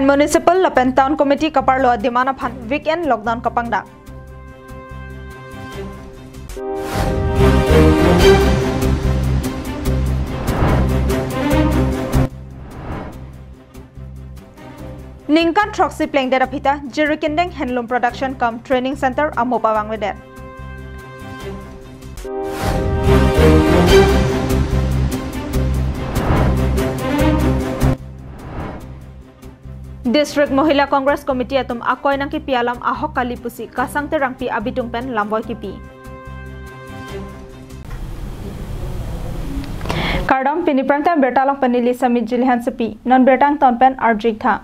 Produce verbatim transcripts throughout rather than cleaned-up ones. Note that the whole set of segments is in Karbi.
Municipal lapen Town Committee kaparlo a-demand aphan weekend lockdown kapangdak. Ningkan throksi plengdet aphi ta Jirikindeng Handloom Production cum Training Center amup abang vedet. District Mahila Congress Committee atum akoi nangkipi alam ahok kali pusi Kasang Terangpi abitung pen lamvoi kipi. Kardom, pini prime time birta along pen neli Sami Jilihan Sepi, non birta angton pen arju-ik tha.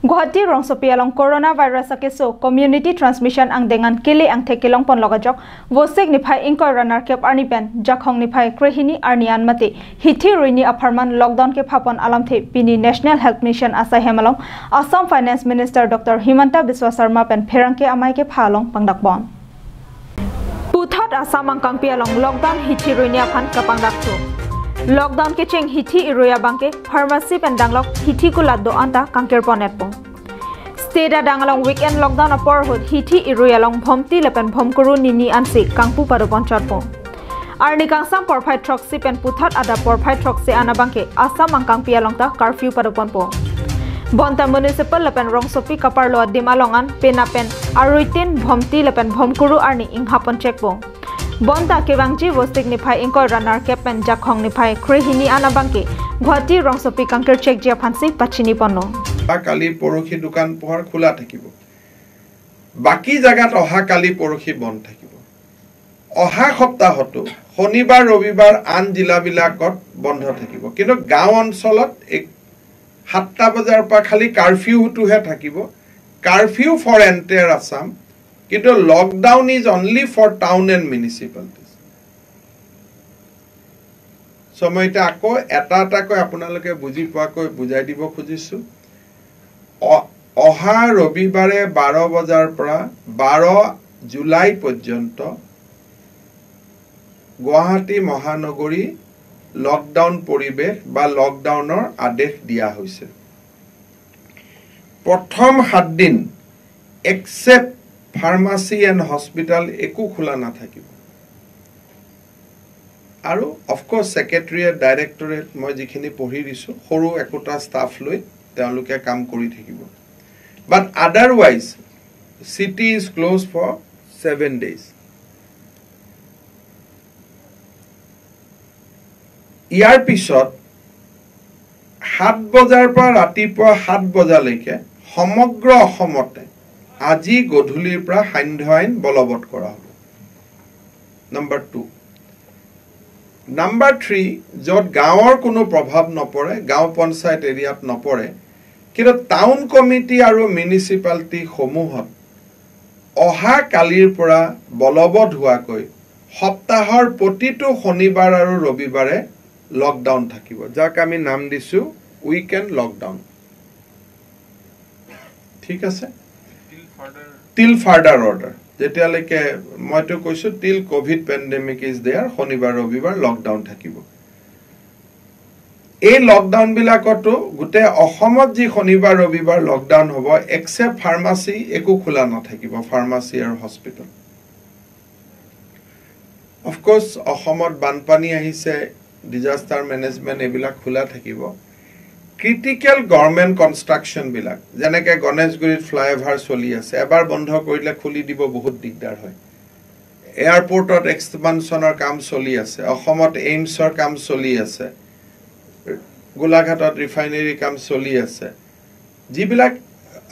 Guwahati rongsopi along coronavirus akeso community transmission angdeng an kele angthek kelong ponlok ajok, Vosik niphai ingkoi ra nerkep arni pen Jakhong niphai krehini arni an mate hithi ruini apharman lockdown kephapon alamthe pini National Health Mission asaihem along Assam Finance Minister Doctor Himanta Biswa Sarma pen pherangke amei kepha along pangdakpon. Puthot Assam angkangpi along lockdown hithi ruini aphan kapangdakso. Lockdown kecheng hithi irui abangke pharmacy pen danglok hithi kulat do-an ta kangkirpon-etpo. State adang along weekend lockdown apor ahut hithi irui along Bhomti lapen Bhomkuru nini ansi kangpu padoponchotpo. Arni kangsam porphai throksi pen puthot adap porphai throksi an abangke Assam angkangpi along ta curfew padoponpo. Bonta municipal lapen rongsopi kaparlo adim along an penap pen aruitin Bhomti lapen Bhomkuru arni inghap ponchekpo. Bonta kevangji Vosik niphai ingkoi ra nerkep pen Jakhong niphai krehini an abangke Guwahati rongsopi kangkirchekji aphansi pachiniponlo. অহাকালি পৰহি দোকান পোহাৰ খোলা থাকিব। বাকী জাগাত অহাকালি পৰহি বন্ধ থাকিব। অহা সপ্তাহতো শনিবাৰ, ৰবিবাৰ আন জিলাবিলাকত বন্ধ থাকিব, কিন্তু গাঁও অঞ্চলত এক সাতটা বজাৰ পৰা খালি কাৰফিউটোহে থাকিব। Curfew for entire Assam, কিন্তু lockdown is only for town and municipalities। So মই এতিয়া আকৌ এটা এটাকৈ আপোনালোকে বুজি পোৱাকৈ বুজাই দিব খুজিছো। অ- অহা ৰবিবাৰে বাৰ বজাৰ পৰা বাৰ জুলাই পৰ্যন্ত গুৱাহাটী মহানগৰী লকডাউন পৰিৱেশ বা লকডাউনৰ আদেশ দিয়া হৈছে। প্ৰথম সাত দিন except pharmacy and hospital একো খোলা নাথাকিব। আৰু অফক'ৰ্চ ছেক্ৰেটেৰিয়েট, ডাইৰেক্টৰেট মই যিখিনি পঢ়ি দিছোঁ, সৰু একোটা ষ্টাফ লৈ তেওঁলোকে কাম কৰি থাকিব। But otherwise city is closed for seven days। ইয়াৰ পিছত সাত বজাৰ পৰা ৰাতিপুৱা সাত বজালৈকে সমগ্ৰ অসমতে আজি গধূলিৰ পৰা সান্ধ্য আইন বলবৎ কৰা হ'ব। Number two. নাম্বাৰ থ্ৰী, য'ত গাঁৱৰ কোনো প্ৰভাৱ নপৰে, গাঁও পঞ্চায়ত এৰিয়াত নপৰে, কিন্তু টাউন কমিটি আৰু মিউনিচিপালিটিসমূহত অহা কালিৰ পৰা বলবৎ হোৱাকৈ সপ্তাহৰ প্ৰতিটো শনিবাৰ আৰু ৰবিবাৰে লকডাউন থাকিব, যাক আমি নাম দিছো উইকেণ্ড লকডাউন। ঠিক আছে? Till further order। যেতিয়ালৈকে, মইতো কৈছো till COVID pandemic is there, শনিবাৰ ৰবিবাৰ লকডাউন থাকিব। এই লকডাউনবিলাকতো গোটেই অসমত যি শনিবাৰ ৰবিবাৰ লকডাউন হ'ব, except ফাৰ্মাচী একো খোলা নাথাকিব, ফাৰ্মাচী আৰু হস্পিটেল। অফক'ৰ্চ অসমত বানপানী আহিছে, ডিজাষ্টাৰ মেনেজমেণ্ট এইবিলাক খোলা থাকিব। ক্ৰিটিকেল গভৰ্ণমেণ্ট কনষ্ট্ৰাকশ্যনবিলাক, যেনেকে গণেশগুৰিত ফ্লাইঅভাৰ চলি আছে, এবাৰ বন্ধ কৰিলে খুলি দিব বহুত দিগদাৰ হয়। এয়াৰপৰ্টত এক্সপানশ্যনৰ কাম চলি আছে, অসমত এইমছৰ কাম চলি আছে, গোলাঘাটত ৰিফাইনেৰী কাম চলি আছে, যিবিলাক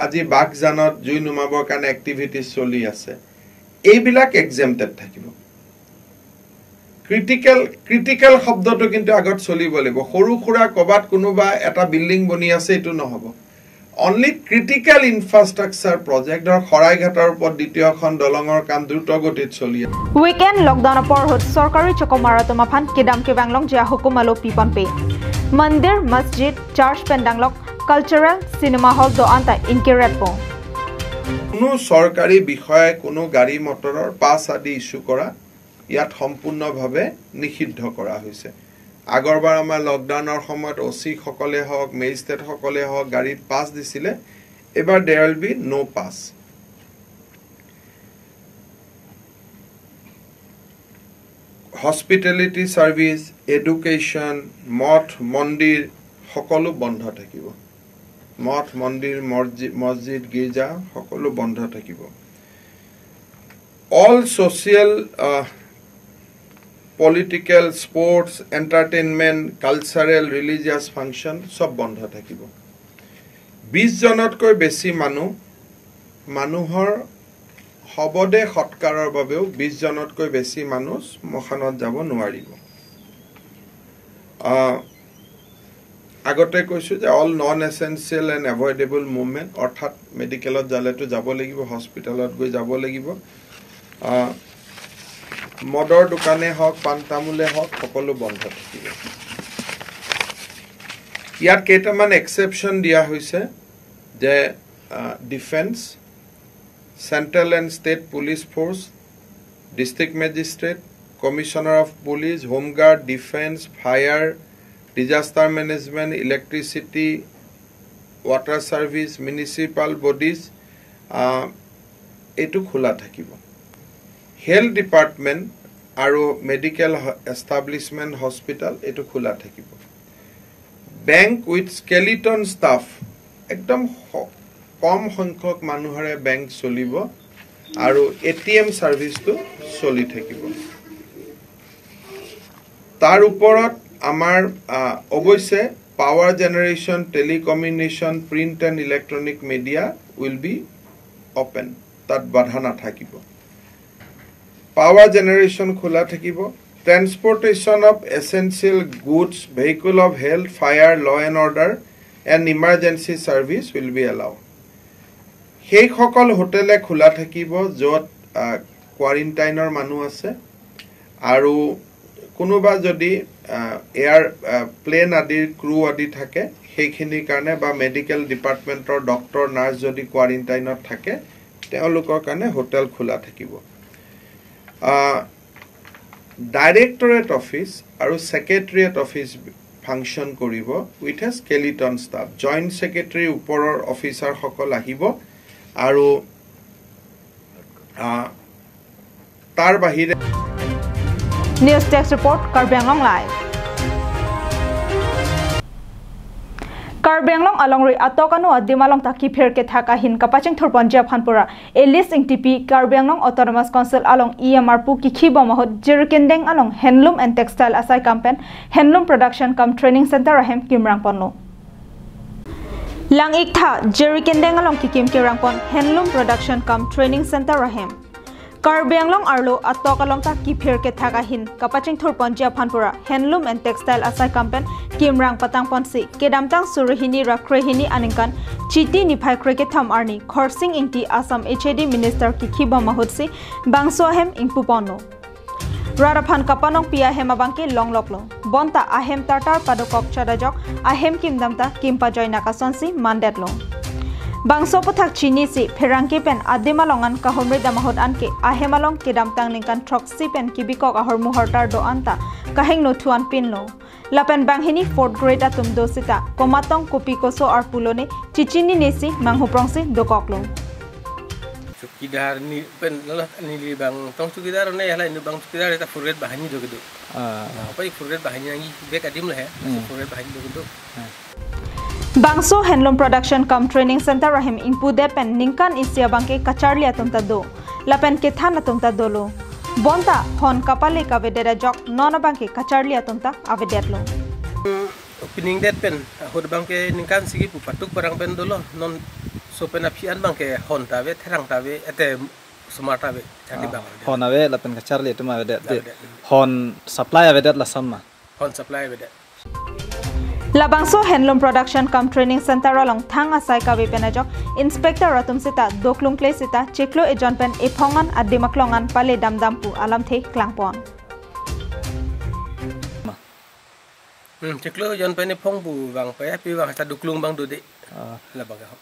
আজি বাঘজানত জুই নুমাবৰ কাৰণে এক্টিভিটিজ চলি আছে, এইবিলাক এক্সেম্পটেড থাকিব। ক্ৰিটিকেল, ক্ৰিটিকেল শব্দটো কিন্তু আগত চলিব লাগিব। সৰু সুৰা ক'ৰবাত কোনোবা এটা বিল্ডিং বনি আছে, এইটো নহ'ব। অনলি ক্ৰিটিকেল ইনফ্ৰাষ্ট্ৰাকচাৰ প্ৰজেক্ট, ধৰক শৰাইঘাটৰ ওপৰত দ্বিতীয়খন দলঙৰ কাম দ্ৰুতগতিত চলি আছে। Weekend lockdown apor ahut sorkari chokomar atum aphan kedam kevanglongji ahukum alo piponpe. Mandir, masjid, church pen danglok cultural, cinema hall do-an ta ingkir-etpo. কোনো চৰকাৰী বিষয়াই কোনো গাড়ী মটৰৰ পাছ আদি ইছ্যু কৰা ইয়াত সম্পূৰ্ণভাৱে নিষিদ্ধ কৰা হৈছে। আগৰবাৰ আমাৰ লকডাউনৰ সময়ত অ' চিসকলে হওক, মেজিষ্ট্ৰেটসকলে হওক, গাড়ীত পাছ দিছিলে, এবাৰ there will be no pass। Hospitality service, education, মঠ মন্দিৰ সকলো বন্ধ থাকিব। মঠ মন্দিৰ, মছজি- মছজিদ, গীৰ্জা সকলো বন্ধ থাকিব। All social, political, sports, entertainment, cultural, religious function সব বন্ধ থাকিব। বিশ জনতকৈ বেছি মানুহ, মানুহৰ শৱদেহ সৎকাৰৰ বাবেও বিশ জনতকৈ বেছি মানুহ শ্মশানত যাব নোৱাৰিব। আহ, আগতে কৈছোঁ যে অল নন এচেঞ্চিয়েল এণ্ড এভইডেবল মুভমেণ্ট, অৰ্থাৎ মেডিকেলত যালেতো যাব লাগিব, হস্পিটেলত গৈ যাব লাগিব। আহ, মদৰ দোকানে হওক, পাণ তামোলে হওক, সকলো বন্ধ থাকিব। ইয়াত কেইটামান এক্সেপশ্যন দিয়া হৈছে যে, ah, defence, central and state police force, district magistrate, commissioner of police, home guard, defence, fire, disaster management, electricity, water service, municipal bodies, ah, এইটো খোলা থাকিব। হেল্থ ডিপাৰ্টমেণ্ট আৰু মেডিকেল হ-, এষ্টাব্লিছমেণ্ট হস্পিটেল এইটো খোলা থাকিব। বেংক উইথ স্কেলিটন ষ্টাফ, একদম স-, কম সংখ্যক মানুহৰে বেংক চলিব আৰু এ টি এম চাৰ্ভিচটো চলি থাকিব। তাৰ ওপৰত আমাৰ, আহ, অৱশ্যে power generation, telecommunication, print and electronic media will be open, তাত বাধা নাথাকিব। পাৱাৰ জেনেৰেশ্যন খোলা থাকিব। Transportation of essential goods, vehicle of health, fire, law and order and emergency services will be allow. সেইসকল হোটেলে খোলা থাকিব য'ত, আহ, কোৱাৰেণ্টাইনৰ মানুহ আছে আৰু কোনোবা যদি, আহ, এয়াৰ, আহ, প্লেন আদিৰ ক্ৰু আদি থাকে, সেইখিনিৰ কাৰণে বা মেডিকেল ডিপাৰ্টমেণ্টৰ ডক্টৰ, নাৰ্ছ যদি কোৱাৰেণ্টাইনত থাকে, তেওঁলোকৰ কাৰণে হোটেল খোলা থাকিব। আহ, ডাইৰেক্টৰেট অফিচ আৰু ছেক্ৰেটেৰিয়েট অফিচ ফাংচন কৰিব with a skeleton staff. Joint secretary ওপৰৰ অফিচাৰসকল আহিব আৰু, আহ, তাৰ বাহিৰে news desk report, Karbi Anglong live. Karbi Anglong alongri atok anu adim along ta kiphir kethak ahin kapachingthur ponji aphan pura Alice Engtipi, Karbi Anglong Autonomous Council along E M arpu kikhi bom ahut Jirikindeng along Handloom and Textile asai kam pen Handloom Production cum Training Center ahem kimrang ponlo. Lang-iktha Jirikindeng along kikim kirang pon Handloom Production cum Training Center ahem. Karbi Anglong arlo atok along ta kiphir kethak ahin kapachingthur ponji aphan pura Handloom and Textile asai kam pen kimrang patang ponsi kedamtang suri hini ra kre hini aningkan Chiti niphai kre kethom arni Khorsing Engti Assam H A D Minister kikhi bom ahutsi bangso ahem ingpu ponlo. Rat aphan kapanongpi ahem abangke longloklo. Bonta ahem tartar padokok chadajok ahem kimdam ta kim pajoi nak asonsi mandetlo. Bangso aputhak chinisi pherangke pen adim along an kahumri dam ahut anke ahem along kedamtang ningkan throksi pen kibikok ahormu hortar do-an ta kahingno thuan pinlo. Lapen banghini fourth grade atum do sita komatong kopi koso arpulo ne chichinine si manghuprongsi dokoklo. Chowkidar ni pen lalah neli bang tong chowkidar ne hala inu bang chowkidar ta fourth grade banghini do kedo. Ah. Apa fourth grade banghini nangji bek adim le he. Hmm. Fourth grade banghini do kedo. Ah. Bangso Handloom Production cum Training Center ahem ingpudet pen ningkan isi abangke kacharli atum ta do. Lapen kethan atum ta dolo. Bonta hon kapale kavedet ajok non abangke kacharli atum ta avedetlo. Opening det pen ahut abangke ningkan sigi pu patuk parang pen dolo, non so pen aphi an abangke hon ta ave, therang ta ave, ete osomar ta ave, charli. Ah, bang. Hon ave lapen kacharli atum avedet. Avedet. Hon supply avedet lasam ma? Hon supply avedet. Labangso Handloom Production cum Training Center along thang asai kave pen ajok inspector atum sita doklung kle sita chiklo ejon pen ephong an adim aklong an pale damdam pu alamthe klangpon. Ma. Hmm, chiklo ejon pen ephong pu bang pe, pi bang sa doklung bang dode. Ah. Labang ho.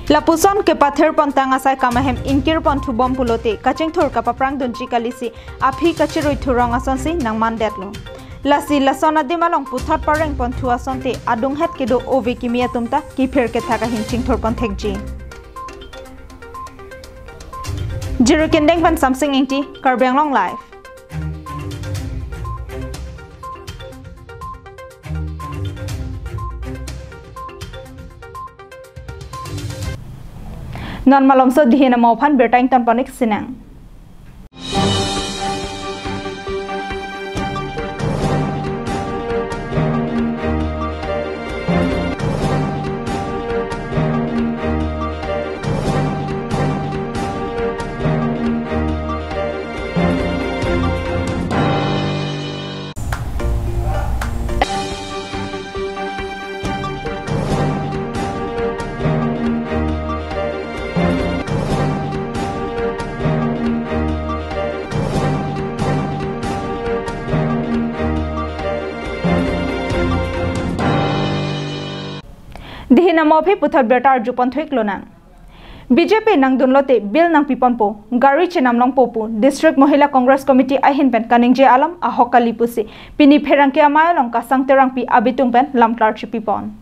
Lapuson kepathir pon tang asai kam ahem ingkir pon thubom pulote kachingthur kapaprang dunji kalisi aphi kachirui thurong asonsi nangmandetlo. Lasi lason adim along puthot pareng ponthu asonte adunghet kedo ove kimi atum ta kiphir kethak ahin chingthur ponthekji. Jirikindeng pen Samsing Ingti, Karbi Anglong Live. Non malomso dihin amo aphan birta ington pon-ik sinang. Dihin amo aphi puthot birta arju ponthu-ik lonang. B J P nangdunlote bill nangpiponpo, gari chenam longpo pu District Mahila Congress Committee ahin pen kaningje alam ahok kali pusi pini pherangke amei along Kasang Terangpi abitung pen lamklar chipipon.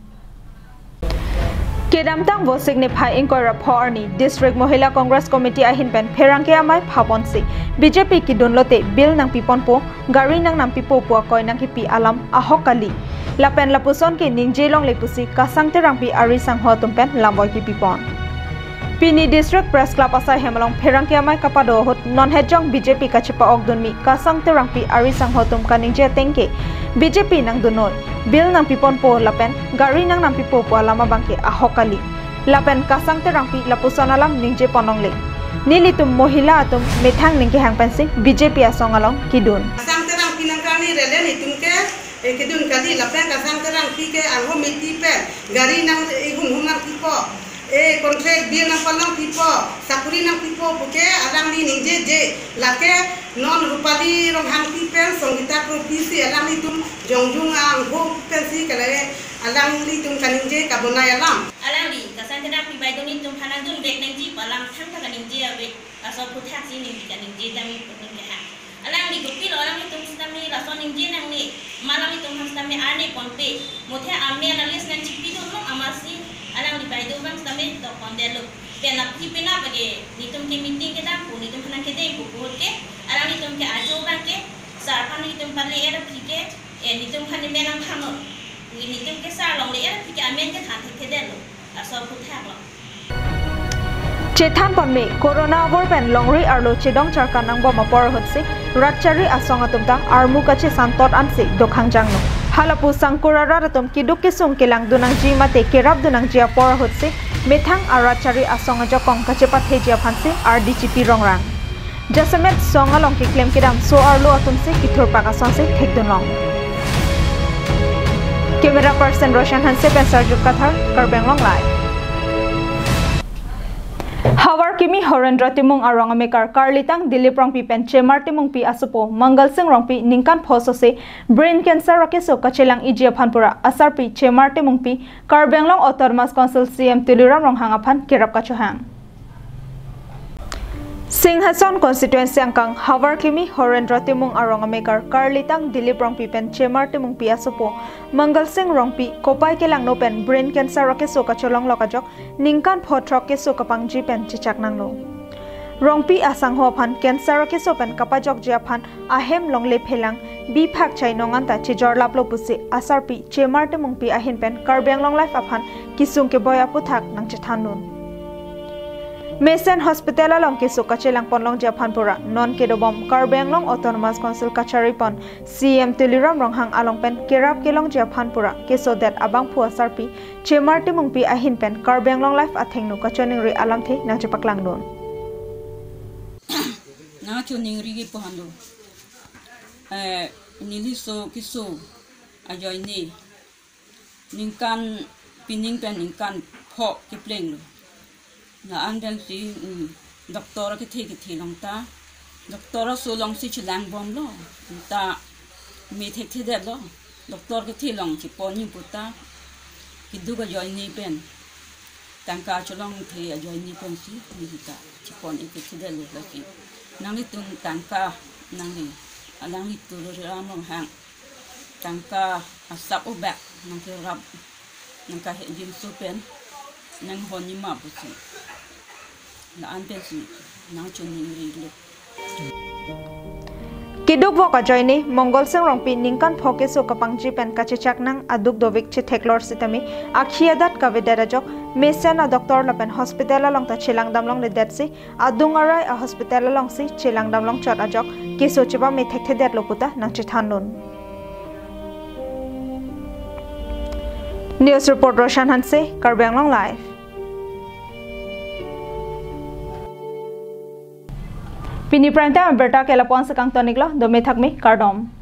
Kedamtang Vosik niphai ingkoi ra pho arni District Mahila Congress Committee ahin pen pherangke amei phaponsi B J P kedunlote bill nangpiponpo, gari nangnampipo pu akoi nangkipi alam ahok kali. Lapen lapuson ke ningje longle pusi Kasang Terangpi ari sangho atum pen lamvoi kipipon. Pini District Press Club asai hem along pherangke amei kapado ahut non hetjong B J P kachepa-okdunmi Kasang Terangpi ari sangho atum kaningje ateng ke B J P nangdunnoi, bill nangpiponpo lapen gari nangnampipo pu alam abang ke ahok kali. Lapen Kasang Terangpi lapuson alam ningje pon longle. Nelitum Mahila atum methang ning kehang pensi B J P asong along kedun. Kasang Terangpi nangkarni rele nelitum ke, eh, kedun kali lapen Kasang Terangpi ke arho meti pen gari nang, eh, hum hum nangpipo, eh, contract bill nangpalongpipo, sakuri nangpipo puke alangli ningjeje, lake non Rupali Ronghangpi pen Songita Kropi si alanglitum jongjung angho pensi kele alanglitum kaningje kabonai alam. Alangli Kasang Terangpi bai do nelitum aphan nangdunvek nangji pu alam thangta kaningje ave, laso aphuthak si neli kaningje tame pu neli kehang. Alangli kopilo alanglitum sitame laso ningje nangne, ma alanglitum aphan sitame arne ponpe, muthe amen alis nangchipidunlo amatsi alangli bai do abang sitame tok pondetlo. Pen aphi penap age nelitum ke meeting kedam pu nelitum aphan kedeng pu pu ke, alanglitum ke ajo abang ke sar aphan nelitum pale-er aphi ke, eh, nelitum aphan amen nangthanlo. Nelitum ke sar longle-er aphi ke amen ke than thekthedetlo. Laso aphuthak lo. Chethan ponme, Corona avur pen longri arlo chedong charkan nangbom apor ahutsi rat chari asong atum ta armu kachesan tot ansi dokhang jangno. Halapu sangkur arat atum keduk kesung kelangdun nangji mate kerapdun nangji apor ahutsi methang arat chari asong ajakong kachepatheji aphansi ardi chipi rongrang. Jasemet song along keklem kedam so-arlo atumsi kithurpak asonsi thekdunlong. Camera person Roshan Hanse pen Sarjut Kathar, Karbi Anglong Live. Havar kimi Horendra Timung arong amekar karlitang Dilip Rongpi pen Chemar Timungpi asopo Mangal Sing Rongpi ningkan pho sose brain cancer akeso kachelang-iji aphan pura asarpi Chemar Timungpi Karbi Anglong Autonomous Council C M Tuliram Ronghang aphan kerap kachohang. Singhason constituency angkang havar kimi Horendra Timung arong amekar karlitang Dilip Rongpi pen Chemar Timungpi asopo Mangal Sing Rongpi kopai kelangno pen brain cancer akeso kacholonglok ajok ningkan pho throk keso kapangji pen chechak nanglo. Rongpi asangho aphan cancer akeso pen kapajokji aphan ahem longle phelang biphak chainong anta chejorlaplo pusi asarpi Chemar Timungpi ahin pen Karbi Anglong Live aphan kesung keboi aphuthak nangchethandun. Mesen Hospital along keso kachelang ponlongji aphan pura non kedobom Karbi Anglong Autonomous Council kachari pon C M Tuliram Ronghang along pen kerap kelongji aphan pura kesodet abangphu asarpi Chemar Timungpi ahin pen Karbi Anglong Live athengno kachoningri alamthe nangchepaklangdun. Nangchoningri ke pohando. Eh, neli so keso ajoine ningkan pining pen ningkan pho keplenglo. La-an pensi, mm, doctor kethe kethe longta, doctor aso alongsi chelangbomlo. Ta me thekthedetlo. Doctor kethe along chepon-i puta, keduk ajoine pen, tangka cholongthe ajoine pensi neli ta chepon-i thekthedetlo lasi. Nanglitum tangka, nangli, alangli Tuliram Ronghang Tangka asap obak nangkerap, nangkahek jimso pen, nanghon nima pusi, la-an pensi nangchoningri lo. Keduk vok ajoine Mongol Sing Rongpi ningkan pho keso kapangji pen kachechak nang aduk dovik chetheklor sitame akhi adat kavedet ajok mesen a-doctor lapen hospital along ta chelang damlongledetsi adung arai a-hospital alongsi chelang damlong chot ajok keso chepame thekthedetlo puta nangchethan dun. News report Roshan Hanse, Karbi Anglong Live. Pini prime time abirta ke lapu-an si kangton-iklo, dome thakme, kardom.